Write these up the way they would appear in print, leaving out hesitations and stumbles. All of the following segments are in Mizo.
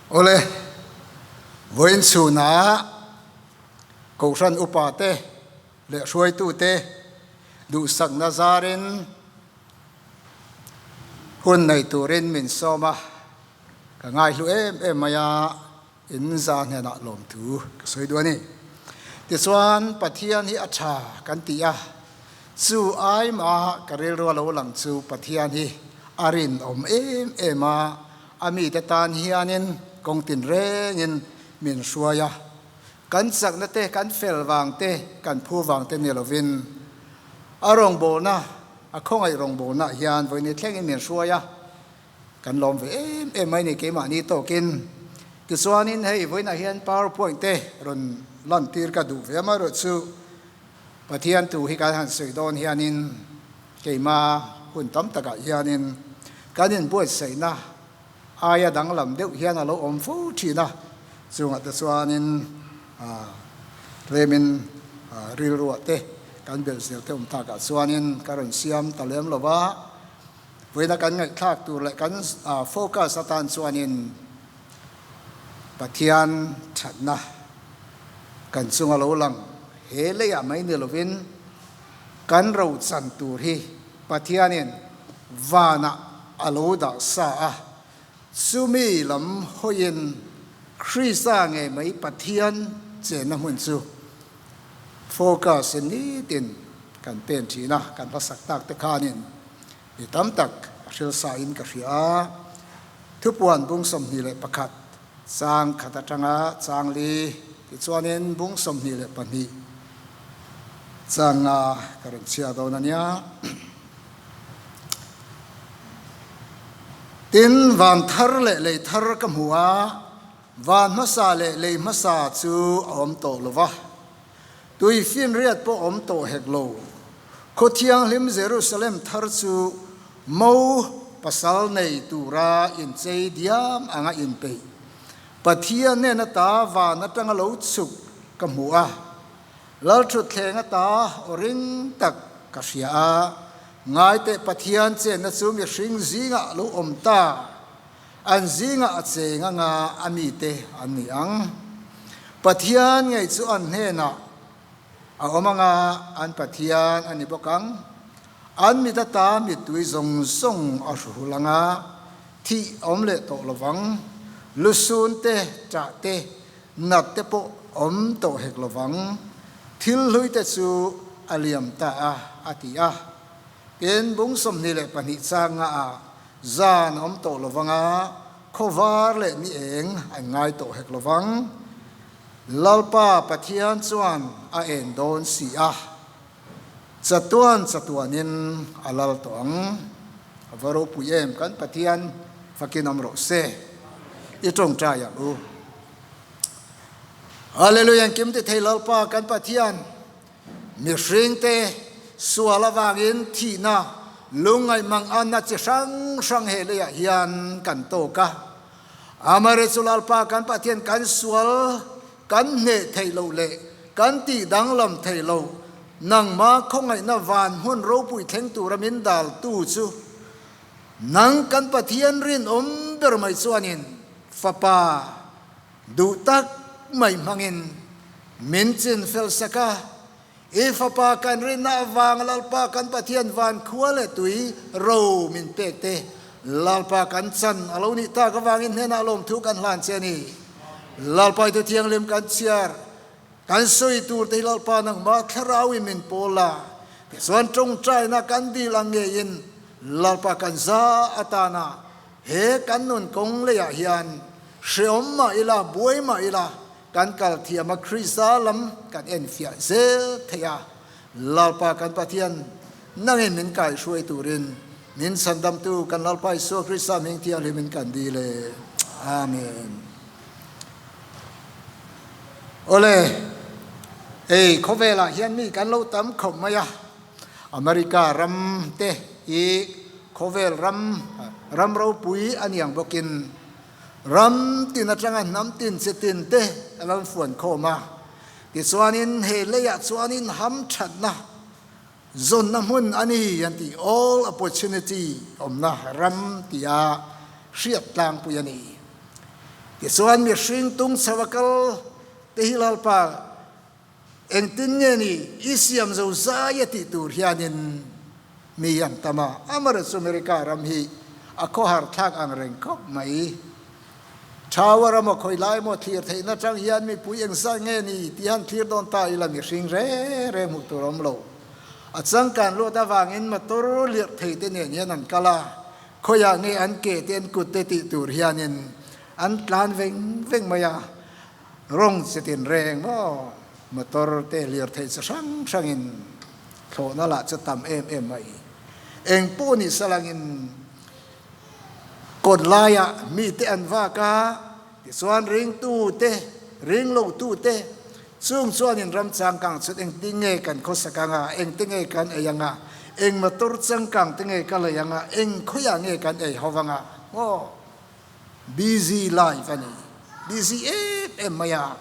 Awle, vawiin chhunah Kohhran upate leh hruaitute duhsakna zarin hun nei turin min sawm a, ka ngaihlu em em mai a, in za hnenah lawmthu ka sawi duh a ni. Tichuan, Pathian hi a tha kan ti a, chu aima ka rilru a lo lang chu Pathian hi a rinawm em em a, a mite tan hianin kawng tinrengin min hruai a, kan chakna te, kan fel vang te, kan phu vang te ni lovin a rawngbawlna, a khawngaih rawngbawlnaah hian vawiin thlengin min hruai a. Kan lawm ve em em mai ni keimahni tawkin. Tichuanin hei vawiinah hian powerpoint te rawn lantir ka duh ve amaherawh chu Pathian thu hi kan han sawi dawn hianin keima hun tam takah hianin kan inbuatsaihna aia danglam deuh hian a lo awm fo thin a, chungah te chuanin tlemin rilruah te kan belh zel te awm takah chuanin ka rawn siam ta lem lo va. Vawiina kan ngaihthlak tur leh kan focus atan chuanin Pathian thatna kan chunga lo lang he leiah mai ni lovin kan rochan tur hi Pathianin vanah a lo dah sa a, chumi lam hawiin Krista ngei mai Pathian chenna hmun chu Focus in nitin kan pen thin a, kan hmasak tak te khanin mi tam tak a hril sa in ka hria a. Thupuan bung 21 chang khat atanga chang li tichuanin bung 22 chang nga ka rawn chhiar dawn a nia. Tin, van thar leh lei thar ka hmu a. Van hmasa leh lei hmasa chu a awm tawh lo va, tui finriat pawh awm tawh hek lo. Khaw thianghlim Jerusalem thar chu mo pasal nei tura inchei diam anga inpeih. Pathian nen ata van atanga lo chhuk ka hmu a, Lalthutthleng ata aw ring tak ka hria a, Ngaiteh Pathian chenna chu mihring zingah a lo awm ta. An zingah a cheng anga a mite an ni ang. Pathian ngei chu an hnenah a awm anga an Pathian a ni bawk ang. An mit ata mittui zawng zawng a hru hul anga thih a awm leh tawh lovang. Lusun te, ṭah te, nat te pawh awm tawh hek lovang. Thil hlui te chu a liam ta a, a ti a. Tin, bung 22 changa ah Zan a awm tawh lo vang a, khawvar leh ni eng an ngai tawh hek lo vang. Lalpa Pathian chuan a en dawn si a, chatuan chatuanin a lal tawh ang. A va ropui em, kan Pathian fakin awm rawh se. I tawngtai ang u. Hallelujah, engkim ti thei Lalpa kan Pathian. Mihringte sual avangin thihna lungngaih manganna chi hrang hrang he leiah hian kan tawk a. Amare chu Lalpa kan Pathian kan sual kan hneh theih loh leh kan tih danglam theih loh nangmah khawngaihna van hmun ropui thleng tura min daltu chu nang kan Pathian rinawm ber mai chuanin Fapa Duh tak mai hmangin min chin fel sak a, I Fapa kan rinna avanga Lalpa kan Pathian van khua leh tui ro min pek te Lalpa kan chan a lo nih tak avangin hnenah lawmthu kan hlan che a ni. Lalpa i Thuthianghlim kan chhiar, kan sawi tur te hi Lalpa nangmah thlarauin min pawl la, tichuan tawngtaina kan dil ang ngeiin Lalpa kan za atana He kan nun kawng leiah hian hreawm mah ila, buai mah ila, kan kal thiam a, Krista lam kan enfiah zel thei a. Lalpa kan Pathian, nangin min kaihruai turin min chhandamtu kan Lalpa Isua Krista hming thianghlimin kan dil e. Amen. Awle, hei khawvelah hian mi kan lo tam khawp mai a. America ram te hi khawvel ram ram ropui a ni ang bawkin ram tin atanga hnam tin chi tin te a lo infuan khawm a. Tichuanin he leiah chuanin hamthatna zawnna hmun a ni an tih, all opportunity awmna ram tia hriat tlangpui a ni. Tichuan mihring tung chho a kal te hi Lalpa engtin nge ni i siam zo zai a tih tur hianin mi an tam a. Amaherawhchu America ram hi a khawhar thlak ang reng khawp mai. Tower emaw khawi lai emaw thlir theihna atang hian mipui engzat nge ni tih han thlir dawn ta ila mihring reng reng hmuh tur a awm lo. A changkan luat avangin motor lirh thei te nen hian an kal a, khawiah nge an ke te an kut te tih tur hianin an tlan veng veng mai a, rawng chi tin reng maw motor te lir thei chi hrang hrangin thlawhna lah chu tam em em mai. Eng pawh ni salangin Kawt laiah mite an vak a, tichuan ringtute, ringlohtute chung chuanin ram changkang chhut engtin nge kan khawsak anga, engte nge kan ei anga, eng motor changkang te nge ka lei anga, eng khawiah nge kan ei ho anga maw? Busy life a ni, busy em em mai a.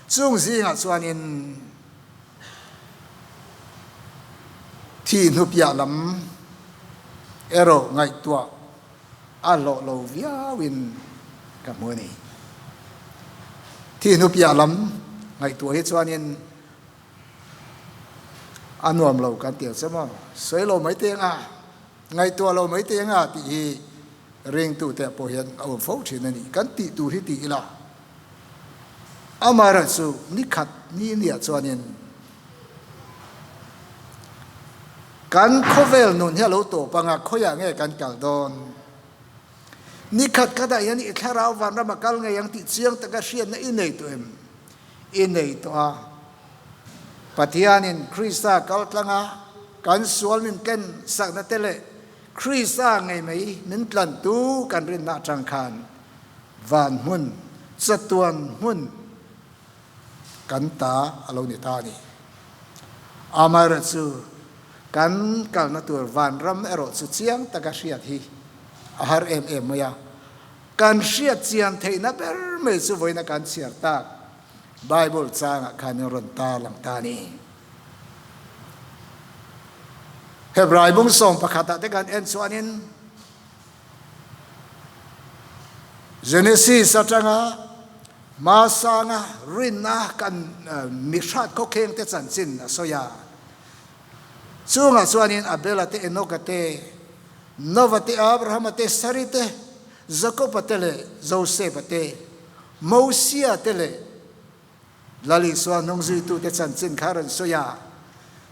Chung zingah chuanin Thi hnupiah lam erawh ngaihtuah a hlawh lo viauin ka hmu a ni. Thi hnupiah lam ngaihtuah hi chuanin a nuam lo kan ti ang che maw? Sawi lo mai teng a, ngaihtuah lo mai teng a tih hi ringtute pawh hian a awm fo thin a ni. Kan tih tur hi ti ila. Amaherawhchu ni khat ni nia chuanin kan khawvel nun hi a lo tawp anga khawiah nge kan kal dawn? Ni khat khatah hian i thlarau vanram a kal ngei ang tih chiang taka hriatna i nei tawh em? I nei tawh a. Pathianin Krista kal tlanga kan sual min ken sakna te leh Krista ngei mai min tlantu kan rinna atang khan Van hmun, chatuan hmun kan ta a lo ni ta a ni. Amaherawhchu, kan kalna tur vanram erawh chu chiang taka hriat hi a har em em mai a. Kan hriat chian theihna ber mai chu vawiina kan chhiar tak Bible changah khan in rawn tarlang ta a ni. Hebrai bung sawm pakhatah te kan en chuanin, Genesis atanga hmasanga rinna kan mi hrat khawkheng te chanchin a sawi a. Chungah chuanin Abela te, Enoka te, Nova te, Abrahama te, Sari te, Jakoba te leh Josefa te, Mosia te leh Lal Isua hnungzuitute chanchin kha a rawn sawi a.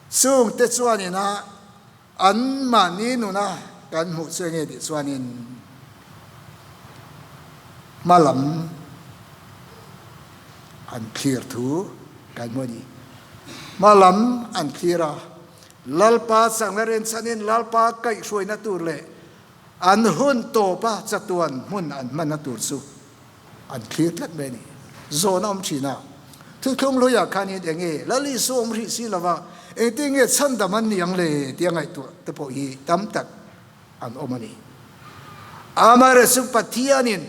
Chungte chuanin a An mahni nuna kan hmuh chu enge tih chuanin hmalam an thlir thu kan hmu a ni. Hmalam an thlir a, Lalpa chakna rinchhanin Lalpa kaihhruaina tur leh an hun tawpa chatuan hmun an hmanna tur chu an thlir tlat mai a ni. Zawn a awm thin a, thuthlung hluiah khanin enge Lal Isua awm hrih si lova engtin nge chhandam an ni ang le tia ngaihtuah te pawh hi tam tak an awm a ni. Amaherawhchu Pathianin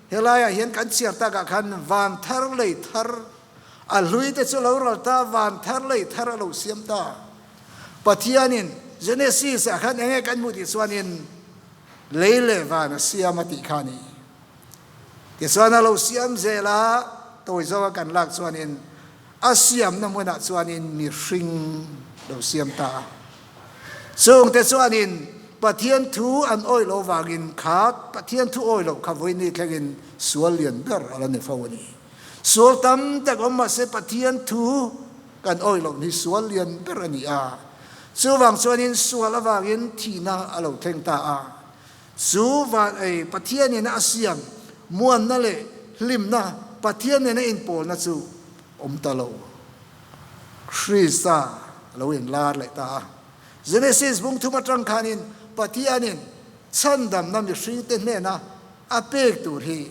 helaiah hian kan chhiar takah khan van thar lei thar a hlui te chu lo ral ta, van thar lei thar a lo siam ta. Pathianin Genesis ah khan enge kan hmuh tih chuanin lei leh van a siam a tih kha a ni. Tichuan a lo siam zel a, tawi zawka kan lak chuanin a siamna hmunah chuanin mihring lo siam ta a. Chungte chuanin Pathian thu an awih loh vangin kha Pathian thu awih loh kha vawiini thlengin sual lian ber a la ni fo a ni. Sual tam tak awm mahse Pathian thu kan awih loh hi sual lian ber a ni a. Chuvang chuanin sual avangin thihna a lo thleng ta a. Chu van ei Pathian nena a siam muanna leh hlimna Pathian nena inpawlna chu awm ta lo. Krista a lo inlar leh ta a. Genesis bung thum atang khanin Pathianin chhandamna mihringte hnena a pek tur hi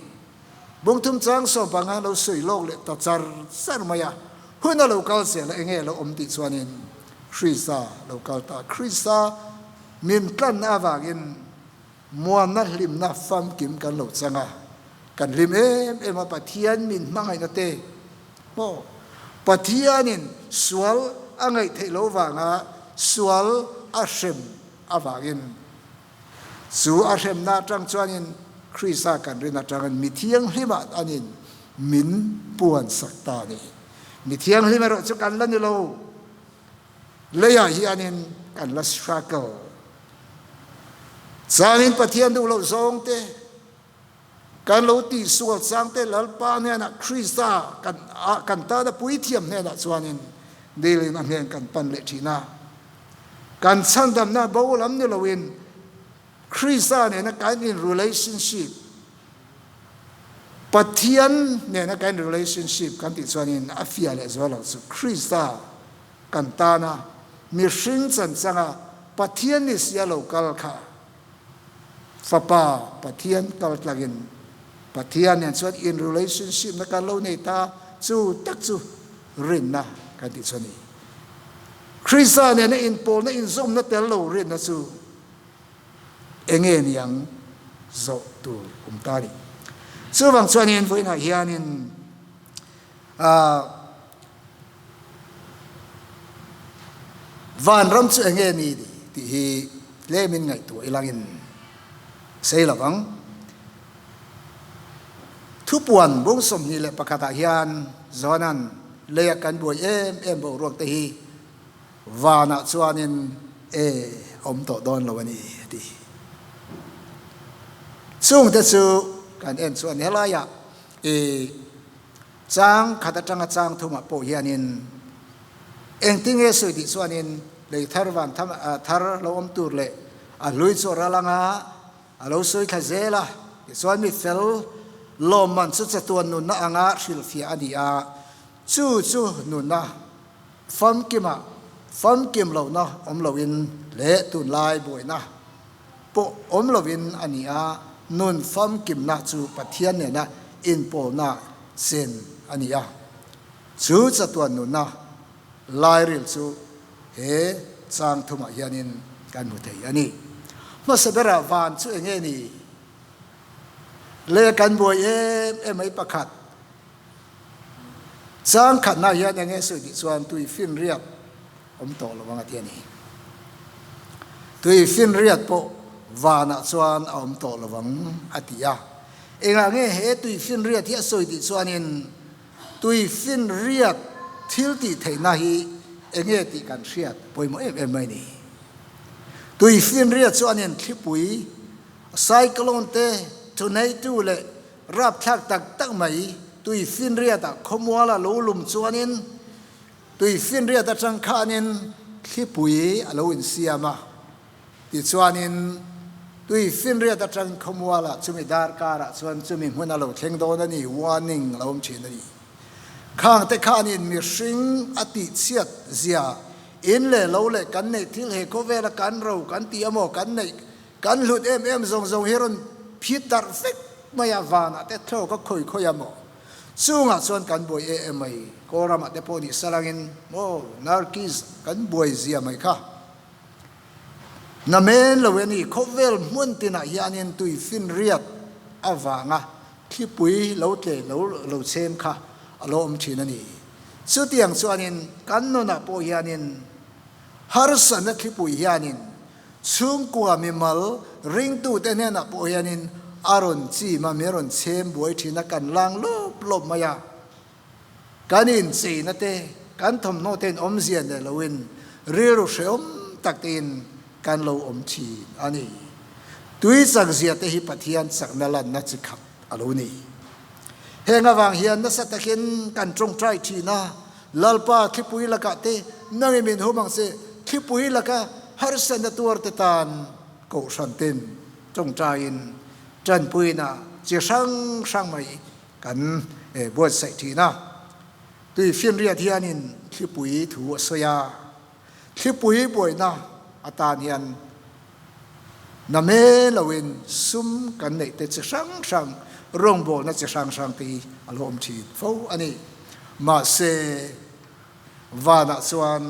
bung thum chang 15 lo sawi lawk leh ta char char mai a. Hun a lo kal zel a, enge a lo awm tih chuanin Krista lo kal ta. Krista Min tlanna avangin muanna hlimna famkim kan lo chang a, kan hlim em em a, Pathian min hmangaihna te maw? Pathianin sual a ngaih theih loh vanga sual a hrem avangin chu a hremna atang chuanin Krista kan rin atangin mi thianghlimah anin min puansak ta a ni. Mi thianghlim erawh chu kan la ni lo. Leiah hianin kan la struggle. Changin Pathian duh loh zawng te, kan lo tihsual chang te Lalpa hnenah Krista kan kan tana puithiam hnenah chuanin dilin a hnen kan pan leh thin a. Kan chhandamna bo lam ni loin Krista nena kan in relationship, Pathian nena kan relationship kan tih chuanin a fiah leh zual lo chu Krista kan tana mihring chanchanga Pathian ni sia lo kal kha Fapa Pathian kal tlangin Pathian nen chuan in relationship na kan lo nei ta chu tak chu rinna kan tih chu a ni. Krista nena inpawlna inzawmna tel lo rinna chu Enge niang zawh tur awm ta ni. Chuvang chuanin vawiinah hianin vanram chu enge ni tih hi tlemin ngaihtuah ilangin sei lo vang. Thupuan bung 21 ah hian Johanan leia kan buai em em boruak te hi Vanah chuanin e awm tawh dawn lo a ni a ti. Chungte chu kan en chuan helaiah i chang khat atanga chang thumah pawh hianin engtinge sawi tih chuanin lei thar van thar lo awm tur leh a hlui chu a ral anga a lo sawi thla zel a. Tichuan mi fel lawmman chu chatuan nunna anga hrilhfiah a ni a, chu chu nunna Famkima famkim lohna awm loin leh tunlai buaina pawh awm loin a ni a, nun famkimna chu Pathian nena inpawlna chen a ni a. Chu chatuan nunna lairil chu he chang thumah hianin kan hmu thei a ni. Hmasa berah van chu eng nge ni? Le kan buai em em mai pakhat. Chang khatna hian eng nge sawi tih chuan tui finriat awm tawh lo ang a ti a ni. Tui finriat pawh vanah chuan a awm tawh lo ang a ti a. Engah nge he tui finriat hi a sawi tih chuanin tui finriat thil tih theihna hi eng nge tih kan hriat pawimawh em em mai a ni. Tui finriat chuanin thlipui, cyclone te, tornado leh Rapthlak tak tak mai, tui finriatah khawmual a lo lum chuanin tui finriat atang khanin thlipui a lo insiam a. Tichuanin tui finriat atang khawmualah chumi darkarah chuan chumi hmun a lo thleng dawn a ni, warning a lo awm thin a ni. Khangte khanin mihring a tihchhiat zia, in leh lo leh kan neih thil he khawvela kan ro kan tih emaw kan neih Kan hlut em em zawng zawng hi rawn phit darh vek mai a, vanah te thlawk a khawi khawi a maw? Chungah chuan kan buai em em mai, Kawlramah te pawh nih salangin maw Narkis kan buai zia mai kha. Namen lo e ni, khawvel hmun tinah hianin tui finriat avanga thlipui lo tle lo lo chhem kha a lo awm thin a ni. Chutiang chuanin kan nunah pawh hianin harsatna thlipui hianin Chhungkua mimal ringtute hnenah pawh hianin a rawn chim a, min rawn chhem buai thin a, kan lang lawp lawp mai a. Kan incheina te, kan thawmhnaw te in awmzia nei loin rilru hrehawm tak tein kan lo awm thin a ni. Tui chakzia te hi Pathian chakna lanna chi khat a lo ni. Heng avang hian nasa takin kan tawngtai thin a, Lalpa thlipui lakah te nangin min hum ang che, thlipui laka harsatna tuar te tan kohhran ten tawngtaiin tanpuina chi hrang hrang mai kan buatsaih thin a. Tui finriat hianin thlipui thu a sawi a, thlipui buaina atan hian na me loin sum kan neih te chi hrang hrang, rawngbawlna chi hrang hrang te hi a lo awm thin fo a ni. Mahse, vanah chuan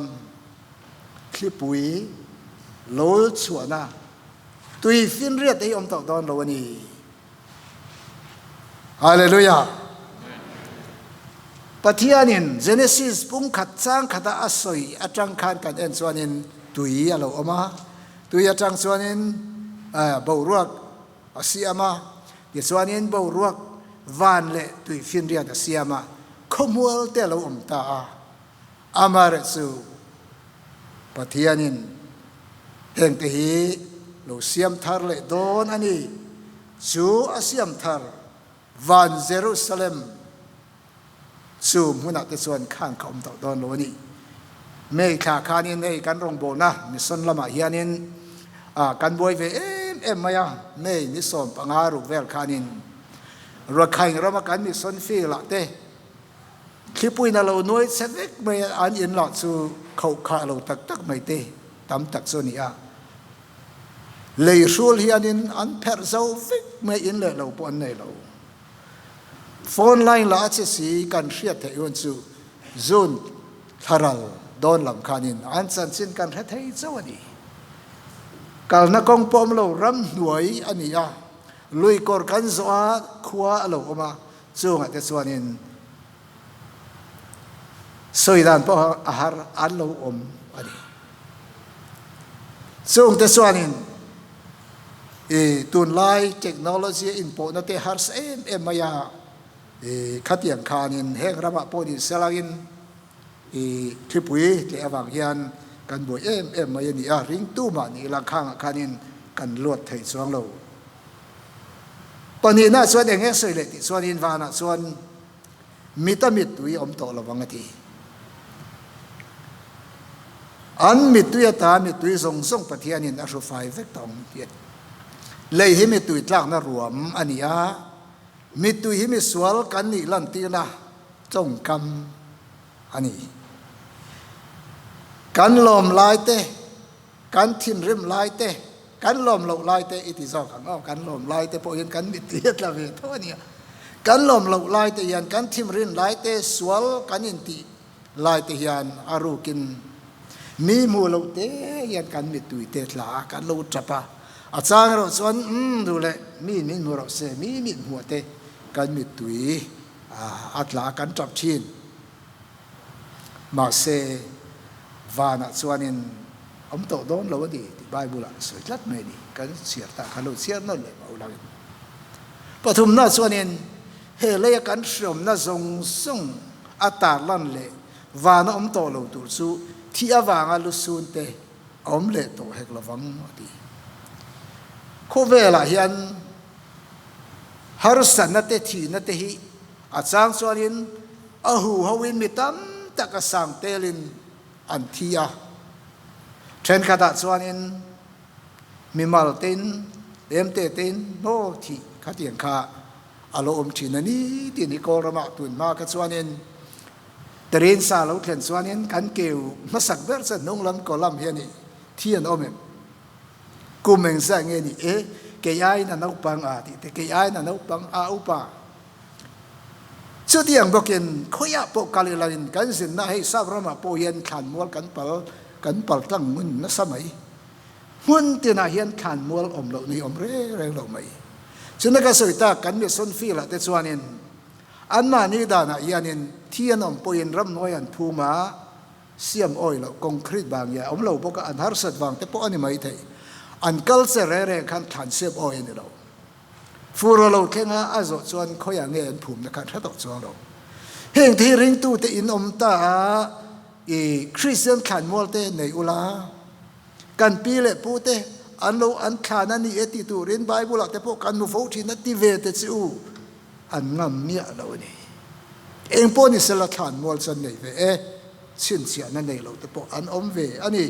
thlipui lo chhuahna tui finriat te hi awm tawh dawn lo a ni. Hallelujah! Pathianin Genesis pumkhat chang khata a sawi atang khan kan en chuanin tui a lo awm a, tui atang chuanin boruak a siam a. Tichuanin boruak van leh tuifinriat a siam a, khawmual te a lo awm ta a. Amaherawhchu Pathianin hengte hi lo siam thar leh dawn a ni. Chu a siam thar van Jerusalem chu hmunah te chuan khan ka awm tawh dawn lo a ni. May thla khanin hei kan rawngbawlna mission lamah hianin kan buai ve em em mai a, May ni 15 ruk vel khanin Rakhine rama kan mission field ah te Thlipuiin a lo nuai che vek mai a, an in lah chu khoh khah lo tak tak mai te tam tak chu a ni a. Lei hrul hianin an pherh zo vek mai in leh lo pawh an nei lo. Phone line lah a che si kan hriat theih hun chu June thlaral dawn lam khanin an chanchin kan hre thei chauh a ni. Kalna kawng pawh awm lo ramhnuai a ni a, lui kawr kan zawh a khua a lo awm a, Chungah te chuanin sawi dan pawh a har an lo awm a ni. Chung te chuanin i tunlai technology a inpawhna te harsa em em mai a, i khatiang khanin heng ramah pawh ni selangin i thlipui tleh avang hian kan buai em em mai a ni a, ringtu mah ni ila khangah khanin kan luat thei chuang lo. Pahnihna chuan eng nge sawi leh tih chuanin vanah chuan mita mittui a awm tawh lovang a ti. An mittui ata mittui zawng zawng Pathianin a hru fai vek tawh ang tih a ti. Lei hi mittui tlakna ruam a ni a, mittui hi misual kan nih lantirna tawngkam a ni. Kan lawm lai te, Kan thinrim lai te, kan lawm loh lai te i ti zawk ang aw, kan lawm lai te pawh hian kan mittui a tla ve tho a nia. Kan lawm loh lai te hian, kan thinrim lai te, sual kan intih lai te hian a rukin mi hmuh loh te hian kan mittui te tla a, kan lo tap a. A chang erawh chuan umm duh leh mi min hmu rawh se, mi min hmuh te kan mittui a tla a, kan tap thin. Mahse, vanah chuanin awm tawh dawn lo a ni tih Bible-ah a sawi tlat mai a ni. Kan chhiar ta kha lo chhiar nawn leh mah ulangin. Pathumna chuanin he leia kan hriawmna zawng zawng a tarlan leh vana awm tawh lo tur chu thi avanga lusun te a awm leh tawh hek lovang a ti. Khawvelah hian harsatna te thihna te hi A chang chuanin a huhoin mi tam tak a sang telin an thi a. Thenkhatah chuanin mimal tein, lemte tein hnaw thih khatiang kha a lo awm thin a ni tih ni Kawlramah tun hma kha chuanin terrain sa lo thlen chuanin kan keu hmasak ber chu hnung lam column hi a ni thi an awm em? Kum engzah nge ni e kei aiin a naupang a tih te kei aiin a naupang a upa. Chutiang bawkin khawiah pawh kal ila in kan zinna hei sap ramah pawh hian thlanmual kan pal kan pal tlang ngun nasa mai. Hmun tinah hian thlanmual awm loh ni awm reng reng lo mai. Chuna ka sawi tak kan mission field ah te chuanin anmahni danah hianin thi an awm pawhin ramhnuai an phum a, siam awi loh concrete vang nge a awm lo bawk a, an harsat vang te pawh a ni maithei. An culture reng reng khan thlan siam awi a ni lo. Fur a lo thleng a, a zawh chuan khawiah nge an phumna kha hre tawh chuang lo. Heng te hi ringtute in awm ta a, i Kristian thlanmual te nei ula, kan pi leh pu te an lo an thlan a ni e ti turin Bible ah te pawh kan hmu fo thin a ti ve te chu an ngam miah lo a ni. Eng pawh ni sela thlanmual chu an nei ve e, chhinchhiahna nei lo te pawh an awm ve a ni.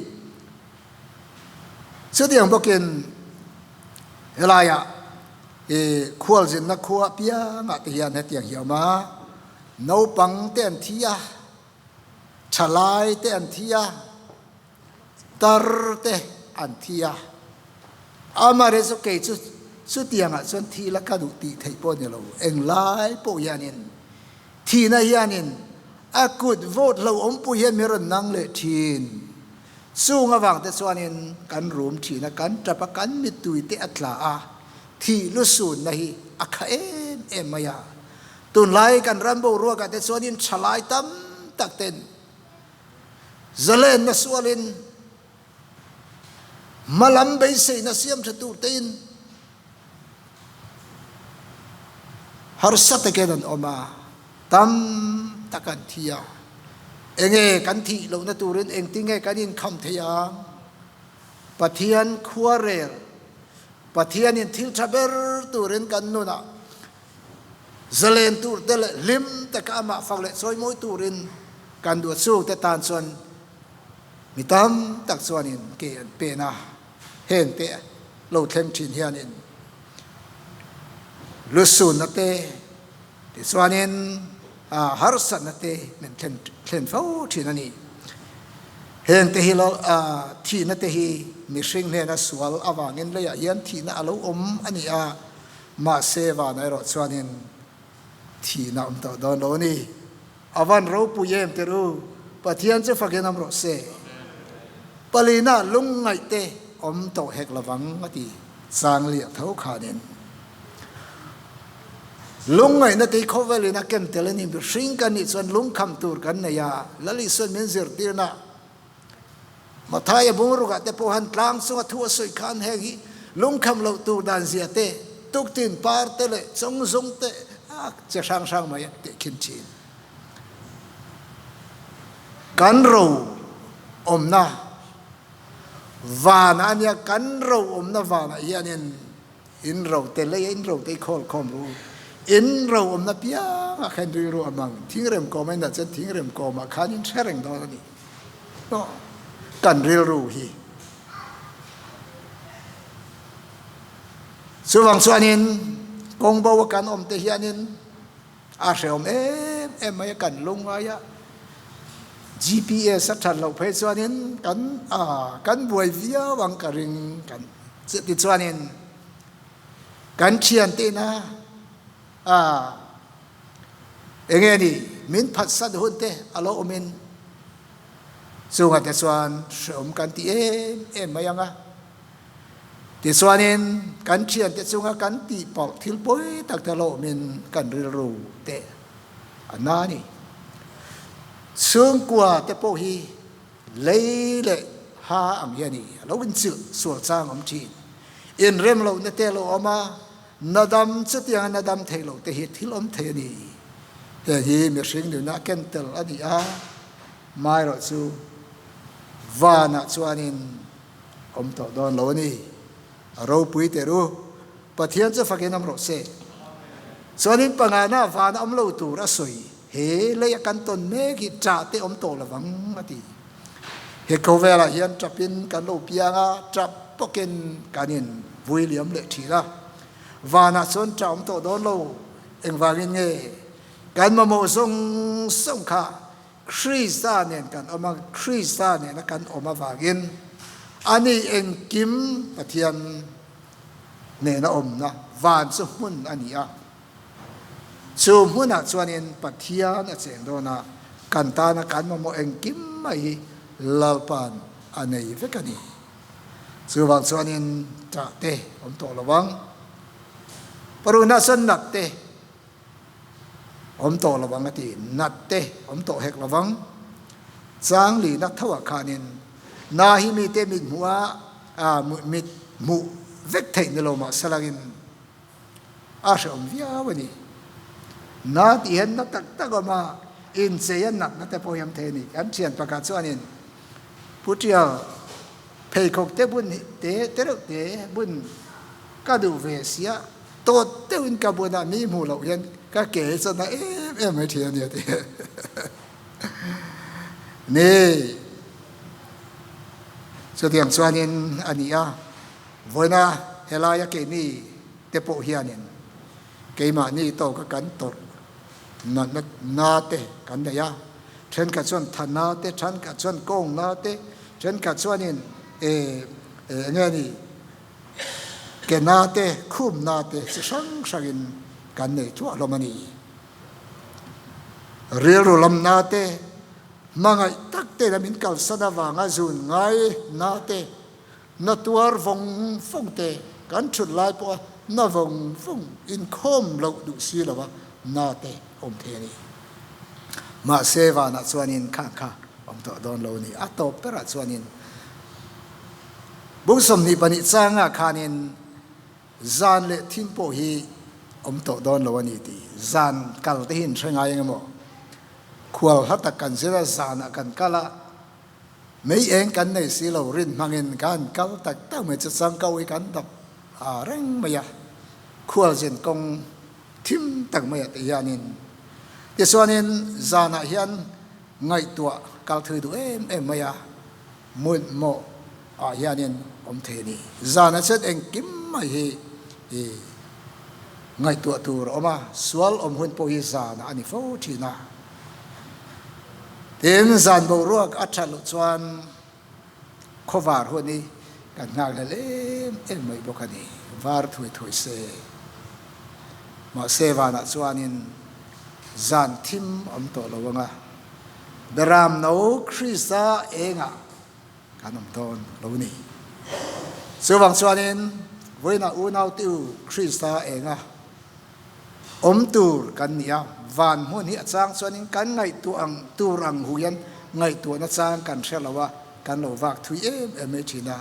Chutiang bawkin helaiah i khualzinna khua apiangah te hian hetiang hi a awm a, naupang te an thi a, thalai te an thi a, tar te an thi a. Amaherawhchu chu kei chu chutiangah chuan thi la ka duh tih theih pawh a ni lo, englai pawh hianin thihna hianin a kut vote lo awmpui hian min rawn nang leh thin. Chung avang te chuanin kan rum thin a, kan tap a, kan mittui te a tla a, thih lusunna hi a kha em em mai a. Tunlai kan ram boruakah te chuanin thalai tam tak ten zalenna sualin hmalam beiseina siam tha tur tein. Harsa takin an awm a, tam tak an thi a. Enge kan thih lohna turin engtinge kan inkham thei ang? Pathian khuarel, Pathianin thil tha ber turin kan nunah zalen tur te leh hlim taka amah fak leh chawimawi turin kan duh a, chungte tan chuan mi tam tak chuanin ke an pen a, hengte lo thleng thin hianin lusunna te tichuanin harsatna te min thlen thlen fo thin a ni. Hengte hi lo thihna te hi mihring hnena sual avangin leiah hian thihna a lo awm a ni a, Mahse vanah erawh chuanin thihna awm tawh dawn lo a ni. A van ropui em tir u, Pathian chu fakin awm rawh se. Palina lungngaih te awm tawh hek lovang a ti chang liah tho khanin. Lungngaihna te hi khawvelin a ken tel a ni. Mihring kan nih chuan lungkham tur kan nei a, Lal Isuan min zirtirna Mathaia bungrukah te pawh han tlang chunga thu a sawi khan heng hi lungkham loh tur dan zia te, tuktin par te leh chawngzung te a che hrang hrang mai a tehkhin thin. Kan ro awmna vanah a nia, kan ro awmna vanah hianin In ro te lei a in ro te i khawl khawm ru. In ro awmna piangah khan rilru a mang. Thingrem kawm a inah chuan thingrem kawmah khan in hre reng dawn a ni. Aw, kan rilru hi. Chuvang chuanin kawng bo a kan awm te hianin a hreawm em em mai a kan lungngai a. GPS a that loh phei chuanin kan a kan buai viau ang ka ring kan Chutichuanin kan thiante ina a enge ni min phatsan hun te a lo awmin chungah te chuan hreawm kan ti em em mai ang a. Tichuanin kan thiante chunga kan tihpalh thil pawi tak te lo awmin kan rilru te a na a ni. Chhungkua te pawh hi Lei leh ha ang hi a ni. A lo inchilh sual chang awm thin. Inrem lohna te a lo awm a, na dam chutianga na dam thei lo te hi thil awm thei a ni. Heng hi mihring nuna a ken tel a ni a, maherawh chu vanah chuanin awm tawh dawn lo a ni. A ropui teh ru. Pathian chu fakin awm rawh se. Chuanin pangana van a awm lo tur a sawi. He lei a kan tawn mek hi ṭah te awm tawh lovang a ti. He khawvelah hian ṭapin kan lo piang a, ṭap bawkin kan in vui liam leh ṭhin a. Vanah chuan ṭah awm tawh dawn lo. Engvangin nge kan mamawh zawng zawng kha Krista nen kan awm a, Krista nena kan awm avangin ani engkim Pathian nena awmna van chu hmun a ni a. Chu hmunah chuanin Pathian a cheng dawn a, kan tana kan mamawh engkim mai hi Lalpa'n a nei vek a ni. Chuvang chuanin ṭah te awm tawh lo ang. Paruna chuan nat te awm tawh lo ang a ti, nat te awm tawh hek lo vang. Chang lihna thoah khanin na hi mite mit hmuh a, mit hmuh vek theih ni lo mahse langin a hrehawm viau a ni. Na tih hian na tak tak awm a, inchei a natna te pawh hi awm thei a ni. Kan thian pakhat chuanin Pu Tial pheikhawk te bun hi te te reuh te bun ka duh ve sia, tawt deuhin ka bun a, mi hmuh loh hian ka ke hi chuan na em em mai thin a ni a ti. Ni, chutiang chuanin a ni a. Vawiina helaia keini te pawh hianin keimahni tawka kan tawrh natna na te kan nei a, thenkhat chuan thana te, thenkhat chuan kawngna te, thenkhat chuanin eh enge ni ke na te, khumna te chi hrang hrangin kan nei thuah hlawm a ni. Rilru lamna te, hmangaih tak te la min kalsan avanga zun ngai na te, Na tuar vawng vawng te kan thut lai pawh a na vawng vawng inkhawm loh duh si lo a na te awm thei a ni. Mahse vanah chuanin khang kha awm tawh dawn lo a ni. A tawp berah chuanin bung 22 changah khanin zan leh thim pawh hi. awm tawh dawn lo a ni tih zan kal te hi in hre ngai eng emaw? Khual hla tak kan zir a, zanah kan kal a, mei eng kan nei si lo, rin hmangin kan kal tak tak mai chu changkau hi kan dap a reng mai a, khualzin kawng thim tak maiah te hianin tichuanin zanah hian ngaihtuah kal thui duh em em mai a, Hmun mawh ah hianin awm thei a ni. Zan a chet engkim mai hi i ngaihtuah tur a awm a, sual awm hun pawh hi zan ah a ni fo thin a. Tin, zan boruak a that loh chuan khawvar hun hi kan nghak hlel em em mai bawk a ni. Var thuai thuai se. Mahse vanah chuanin zan thim awm tawh lo ang a. Beram no Krista engah kan awm dawn lo ni. Chuvang chuanin vawiinah unaute u Krista enga awm tur kan ni a, van hmun hi a chang chuanin kan ngaihtuah ang tur ang hu hian ngaihtuahna chang kan hre lo a, kan lo vak thui em em mai thin a.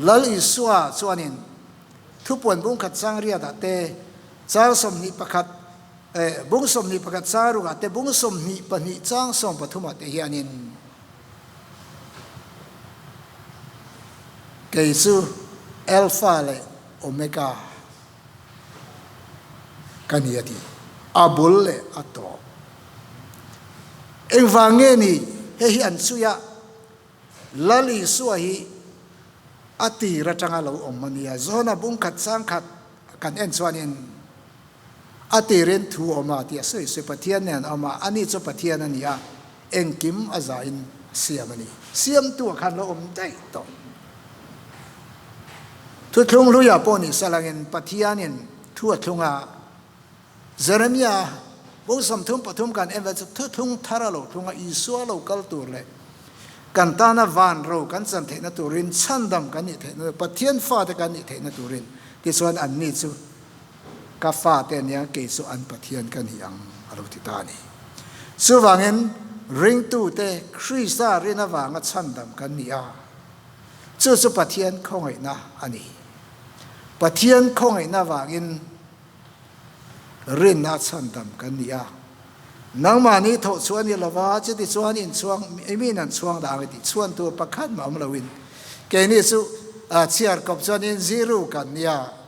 Lal Isua chuanin thupuan bungkhat chang riatah te chang 21 Bung 21 chang rukah te bung 22 chang 13 ah te hianin kei chu Alpha leh Omega ka ni a ti. A bul leh a tawp. Engvang nge ni hei hi an chhui a, Lal Isua hi a tir atanga lo awm a nia. Johana bung khat chang khat kan en chuanin A tirin thu awm a tih a sawi sawi Pathian nen a awm a, ani chu Pathian a ni a, engkim a zahin a siam a ni. Siamtu ah khan lo awm daih tawh. Thuthlung hluiah pawh ni salangin Pathianin thu a thlung a, Jeremia bo 33 kan en vel chu thuthlung thar a lo thlung a, Isua lo kal tur leh kan tana van ro kan chan theihna turin chhandam kan nih theihna tur, Pathian fate kan nih theihna turin tichuan anni chu Ka fate ania kei chu an Pathian ka ni ang a lo ti ta a ni. Chuvangin ringtute Krista rin avanga chhandam kan ni a, chu chu Pathian khawngaihna a ni. Pathian khawngaihna avangin rinna chhandam kan ni a. Nangmahni thawh chu a ni lova, chuti chuan inchhuang, miin an chhuang dah ang i tih chhuan tur pakhat mah awm loin keini chu chhiar kawp chuanin zero kan nia.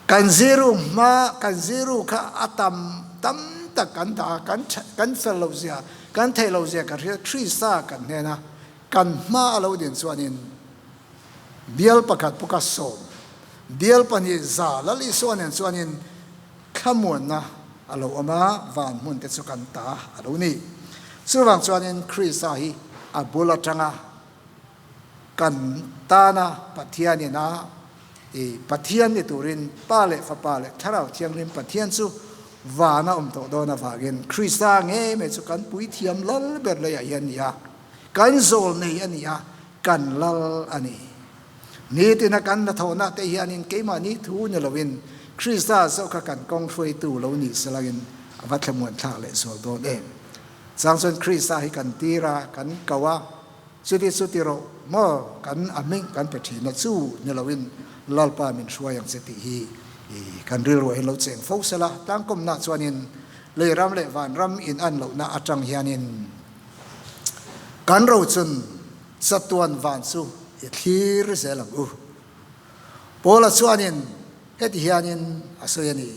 Kan zero hma, kan zero kha a tam tam tak kan dah a, kan kan fel lo zia, kan theih lo zia kan hria, Krista kan hnen a, kan hma a lo din chuanin bial pakhat pawh kha sawm, bial pahnih za Lal Isua nen chuanin thlamuanna a lo awm a, van hmun te chu kan ta a lo ni. Chuvang chuanin Krista hi a bul atanga Kan tana Pathianin a i Pathian ni turin Pa leh Fapa leh Thlarau Thianghlim Pathian chu van a awm tawh dawn avangin Krista ngei mai chu kan puithiam lal ber leiah hian a ni a, kan zawl nei a ni a, kan lal a ni. Nitina kan hnathawhna te hianin keimahni thu ni loin Krista zawk kha kan kawng hruaitu lo nih salangin a va thlamuan thlak leh zual dawn em. Chang chuan Krista hi kan tir a, kan ko a, Chuti chu ti rawh maw kan a hming kan pe thin a chu ni loin Lalpa min hruai ang che tih hi kan rilruah hian lo cheng fo sela tlangkawmna chuanin lei ram leh van ram in an lohna atang hianin kan rochun chatuan van chu i thlir zel ang u. Paula chuanin heti hianin a sawi a ni.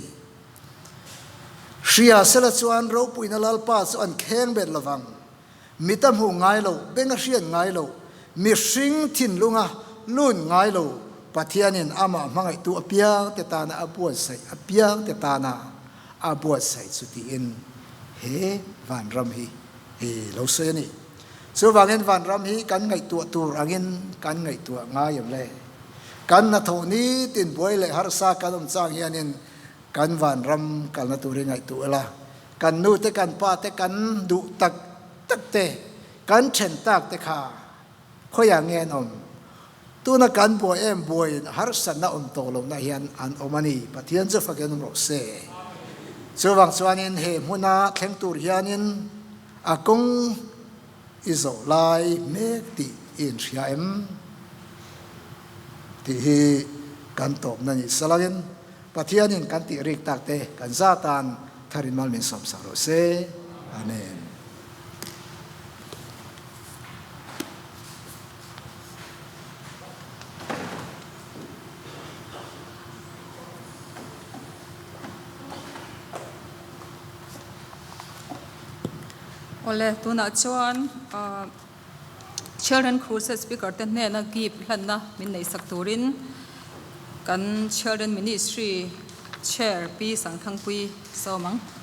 Hria sela chuan ropuina Lalpa chu an kheng bet lovang. Mit a hmuh ngai lo, beng a hriat ngai lo, mihring thinlunga lun ngai lo Pathianin amah hmangaihtu apiangte tana a buatsaih apiangte tana a buatsaih chu tiin he vanram hi hi lo sawi a ni. Chuvangin vanram hi kan ngaihtuah tur angin kan ngaihtuah ngai em le? Kan hnathawh nitin buai leh harsa kan awm chang hianin kan vanram kalna tur hi ngaihtuah ila, Kan nu te kan pa te kan duh tak tak te kan then tak te kha khawiah nge an awm? Tuna kan buai em buaiin harsatna awm tawh lohna hian an awm a ni. Pathian chu fakin awm rawh se. Chuvang chuanin he hmuna thleng tur hianin a kawng i zawh lai mek tih i inhria em? Tih hi kan tawpna ni salangin. Pathianin kan tih rik tak te kan za tan tharin mal min sawmsak rawh se. Amen. Awle, tunah chuan Children Crusade Speaker te hnena gift hlanna min neihsak turin kan Children Ministry Chair Pi Sangthangpui sawm ang.